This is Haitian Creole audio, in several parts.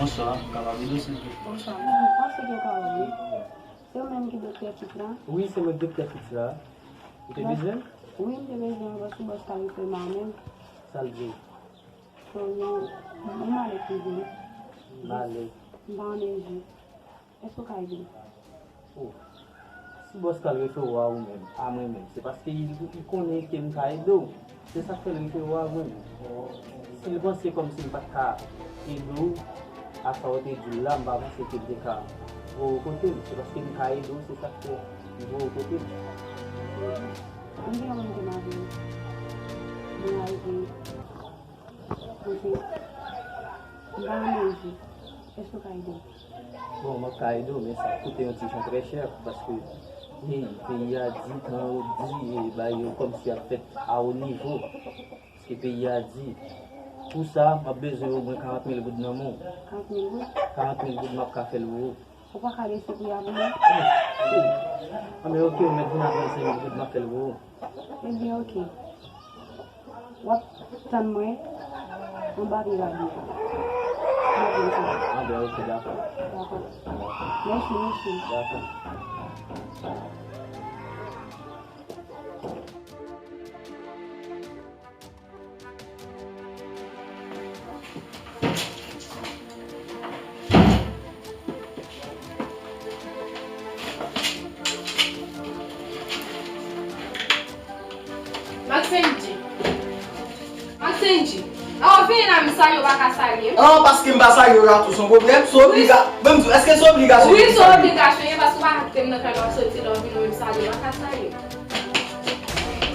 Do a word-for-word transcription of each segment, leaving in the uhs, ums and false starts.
Bonswa, m kapab ede w, silvouplè? Bonswa, m panse ke w kapab, wi. Se ou menm ki doktè Fritz la? Wi, se mwen doktè Fritz la. Ou te bezwen m? Wi, m te bezwen w, paske bòs Kal te fè mal menm. Sa l di w? Bon, nou, nou malè toujou. Malè. M pa ann eji. Èske w ka ede m? Oh. Si bòs Kal refere w a ou menm, a mwen menm, se paske li, li konnen ke m ka ede w. Se sa k fè l refere w a mwen menm. Si l panse kòmsi m pa t ka ede w, a sa w te di l la, m pa panse ke l te ka voye w kote m. Se paske m ka ede w, se sa k fè li voye w kote m. M gen yon moun ke m ap viv. Mwen al viv. Kote m pa ann eji. Èske w ka ede m? Bon, mwen ka ede w, men sa ap koute yon ti jan trè chè, paske, hey, peyi a di, kan yo di, e, bagay yo kòmsi ap fèt a wo nivo. Paske peyi a di. Pou sa, m ap bezwen omwen karant mil goud nan men w. Karant mil goud? Karant mil goud, m ap ka fè l pou ou. Ou pa ka lese pri a pou mwen? Anben, oke, ou mèt vin avè m, se mil goud m ap fè l pou ou. Ebyen, oke. W ap tann mwen anba pye rabi a. Anben, oke, dakò. Dakò. Mèsi, mèsi. Dakò. Maxenji. Maxenji. A w vini la, m salye w, ou pa ka salye m? Ah, paske m pa salye w la tou, se yon pwoblèm? Se obliga-, ban m di w, èske se obligasyon pou m salye w? Wi, se obligasyon, e paske ou pa ka kite m nan kay la, w ap soti la, w vini, ou menm salye, ou pa ka salye m.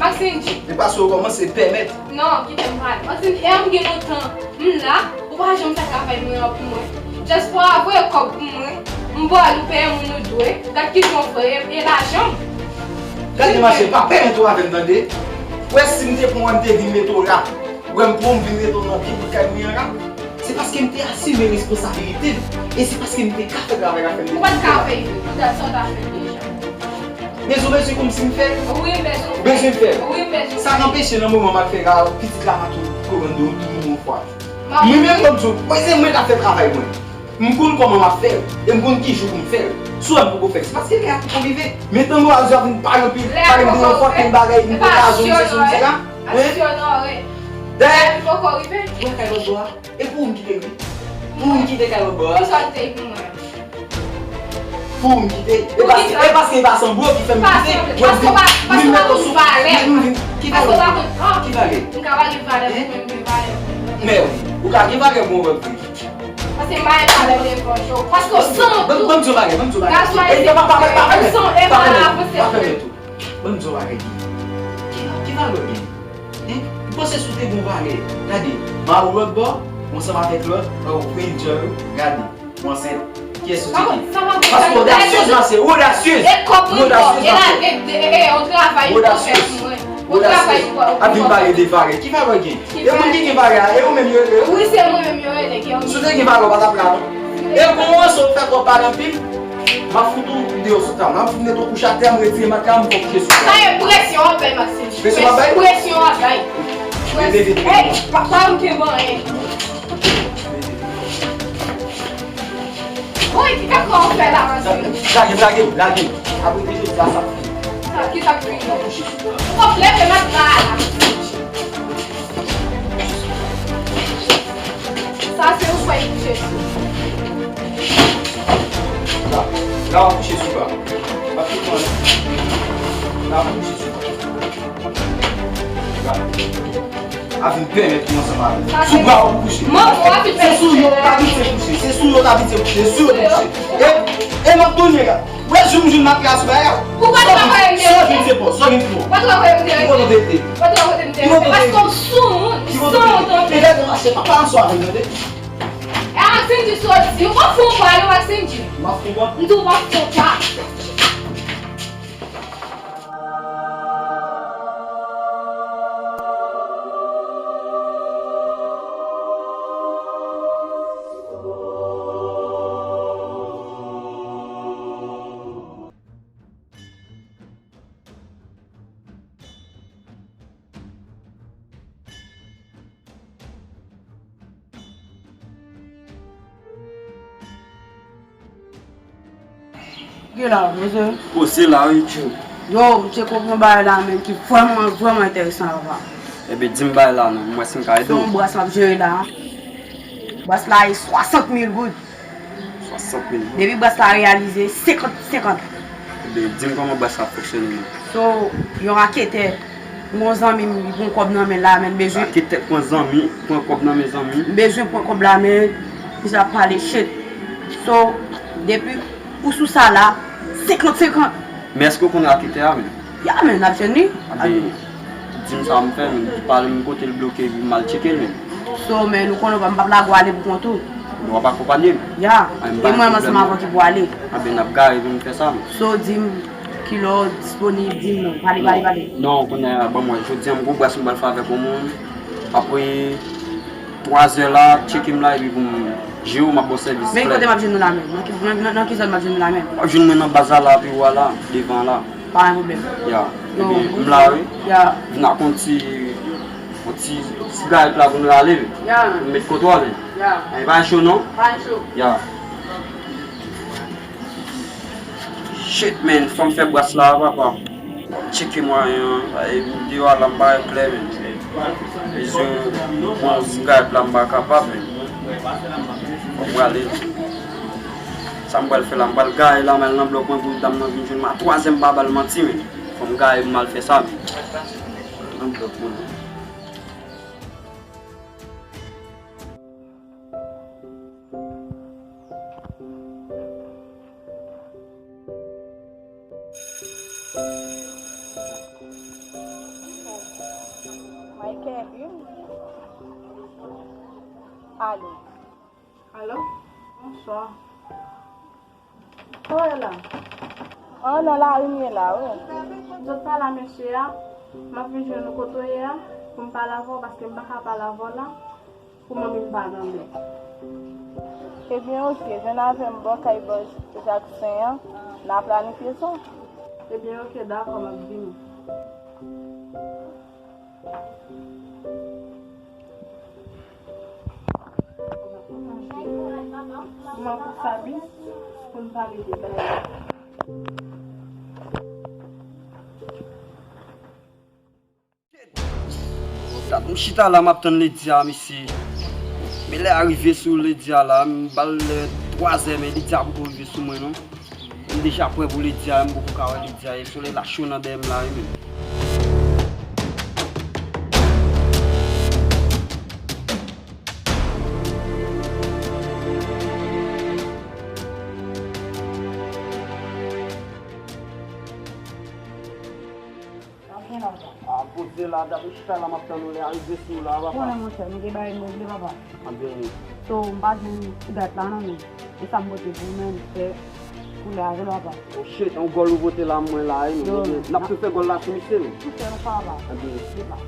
Maxenji. E paske w kòmanse pèmèt. Non, kite m pale. Maxenji, e m gen lontan m la, ou pa janm fè travay mwen an pou mwen. Diaspora voye kòb pou mwen, m ba w li, ou peye moun ou dwe. Gad kijan w fè, e, e lajan m. Gade mache, pa pèmèt ou avè m, tande. Ou wè si m te pran w, m te vin mete w la. Ou wè m pran w, m vin mete w nan pye bout kay mwen an la. Se paske m te asime responsabilite m. E se paske m te ka fè travay la fè m te vin la. Ou pa t ka fè l, poutèt sa w ta fè l deja. Bezwen, bezwen kòmsi m fè l? Wi, m bezwen. Ou bezwen fè l? Wi, m bezwen. Sa k anpeche nan moman m ap fè la, pitit la pa tou konprann de ou tou yon fwa. Mwen menm, ban m di w, mwen se mwen k ap fè travay mwen. M konn kòman m ap fè l, e m konn ki jou pou m fè l. Si w wè m poko fè l, se paske lè a poko rive. Men tann w a di w ap vin pale anpil, pale m de yon fòk yon bagay, m poko ka jwenn se sou misye la. Hein? Dayè, ou wè kay lòt bò a? E pou ou m kite l wi. Pou ou m kite kay lòt bò a. Kisa w te pou mwen? Pou ou m kite. E paske, e paske e pa sanble w ki fè m kite. Paske w pa, paske w pa konn valè m. Ki valè? Paske w pa konn, oh, ki valè? M ka pa gen valè pou mwen, m gen valè pou mwen. Men wi, ou ka gen valè pou yon lòt moun. Paske m pa gen valè devan yo. Paske w sanble tou. Ban m di w bagay, ban m di w bagay. Gazman e pa, pa, pa, pa, pa, ou sanble pa avanse pou mwen. Ban m di w bagay. Ki, ki valè w gen? Hein? Ou panse si w te gen yon valè? Gade, m a ou lòt bò, ou ansanm avèk lòt, ou pran yon djòl, gade, ou ansent. Kiyès ou te ye? Paske odasyez, mache, odasyez. E kòb mwen, odasyez, mache. E, e, e, e, yon travay ou fè pou mwen. Yon travay ou fè pou mwen. Ap vin pale de valè. Ki valè w gen? E moun ki gen valè a, e ou menm yo rele? Wi, se mwen menm yo rele. Si w te gen valè, w pa t ap la, non. E kòmanse w fè twòp pale anpil. M ap fout ou deyò sou tab la. M ap fout mete w kouche atè, m retire matla, m fè w kouche sou tab la. Sa e presyon w ap bay, Maxime. Presyon w ap bay? Presyon w ap bay. Leve vit. Hey, pa, pa ou te bon, hein. Woy, ki kaka w fè la, André? Lage m, lage m, lage m. Apre de jodi a, sa fini. Sa, ki sa k fini? Ou p ap leve m ap ba a la. Sa se ou kwè kouche sou. La, la w ap kouche sou la. W ap kouche sou la. La w ap kouche sou la. La. A vin pèmèt ou ansanm avè m. Sa se sou bra w pou kouche. Manman w ap vin pèmèt kouche la. Se sou yo w t abitye kouche. Se sou yo w t abitye kouche. Se sou yo w kouche. E, e m ap tounen la. Ou wè jou m jwenn matyas bay la. Ou pa t wè kote m te rete? Sa w vin se pa, sa w vin pou. Ou pa t wè kote m te rete? Ki kote w te rete? Ou pa t wè kote m te rete? Ki kote w te rete? Paske w sou moun, san w tonbe. Ki kote w te rete? Lè w mache, pa pale ansanm avè m, tande? E ak Sendy sa w di, ou pa fè yon pa, ou ak Sendy. M ap fè yon pa. M di w pa fè yon pa. Gen la, mesye. Poze la, wi, tchou. Yo, misye konprann bagay la, menm ki vrèman, vrèman enteresan, papa. Ebyen, di m bagay la, non. M wè si m ka ede w. Se yon bras m ap jere la. Bras la, e swasant mil goud. Swasant mil goud. Depi bras la reyalize, senkant senkant. Ebyen, di m kòman bras la ap fonksyone, non. So, yon raketè, yon zanmi m, li pran kòb nan men l la, men l bezwen. Raketè pran zanmi, pran kòb nan men zanmi. M bezwen pran kòb la, men misye ap pale shit. So, depi ou sou sa la, senkant senkant. Men èske w konn raketè a, men? Ya, men, n ap jwenn li. Ebyen, di m sa m fè, men, di pale m kote l bloke, epi m al tcheke l, men. So, men, nou konnen w pa, m p ap lage w ale pou kont ou. Non, w ap akonpanye m. Ya. E mwen menm ansanm avè w ki pou ale. Ebyen, n ap gade pou n fè sa, men. So, di m kilè w disponib, di m non. Pale, pale, pale. Non, kounye a, ban m wè. Jodi a, m gon bras m pral fè avèk yon moun. Apre twa zè la, tcheke m la, epi pou m jere w, m ap ba w sèvis klè. Men kote m ap jwenn nou la menm? Nan ki, nan, nan, nan ki zòn m ap jwenn nou la menm? W ap jwenn mwen nan baz la, la, pi w a la, devan la. Pa gen pwoblèm. Ya. Ebyen, m la, wi. Ya. Vin ak yon ti, yon ti sigarèt la pou n rale, wi. Ya. M met kote w, men. Ya. E pa cho, non? Pa cho. Ya. Shit, man, fò m fè bras la, papa. Tcheke mwayen an, e deyò a la m pa wè klè, man. Bezwen bon sigarèt la, m pa kapab, man. Fò m prale. Sa m pral fè la, m pral gaye la, m al nan blòk mwen pou dam nan vin jwenn mwen. A twa zè m pa ba l manti, man. Fò m gaye pou m al fè sa, man. Nan blòk mwen. Michael, wi. Alo. Alo, bonswa. Kote w ye la? An, nan lari m ye la, wi. Zòt pa la, mesye a. M ap vin jwenn ou kote w ye a, pou m pale avè w, paske m pa ka pale avè w la, pou manmi m pa tande. Ebyen, oke, jwenn avè m bò kay bòz Jaksen an, n a planifye sa. Ebyen, oke, dakò, m ap vini. Kòman pou Fabi, pou n pale de bagay. Gad, m chita la, m ap tann Lady a, mesye. Men lè a rive sou Lady a la, m ba l lè twa zè, men Lady a poko rive sou mwen, non. M deja prè pou Lady a, m poko ka wè Lady a. E solèy la cho nan dèyè m la, wi, menm. A, poze la, dapre chita la, m ap tann ou lè a rive sou ou la, papa. Konnen, monchè, nou gen bagay nou regle, papa. Anben. So, m pa jwenn sigarèt la, non, men. E sa m pote pou ou menm, fè koulè avè l, papa. Oh, shit, yon gòl ou pote la, mwen la, wi, non, men. N ap tou fè gòl la sou misye, men. Tou fè, non, papa. Anben. Depa.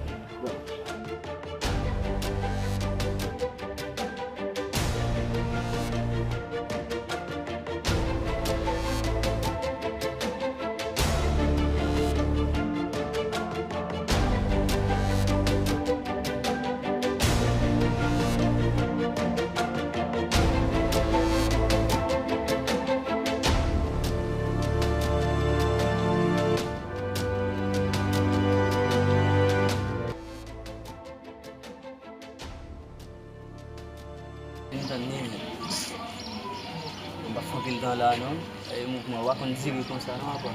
Vin tann li menm. M pa fè anpil tan la non. E mouvman pa konn dire konsa non apa.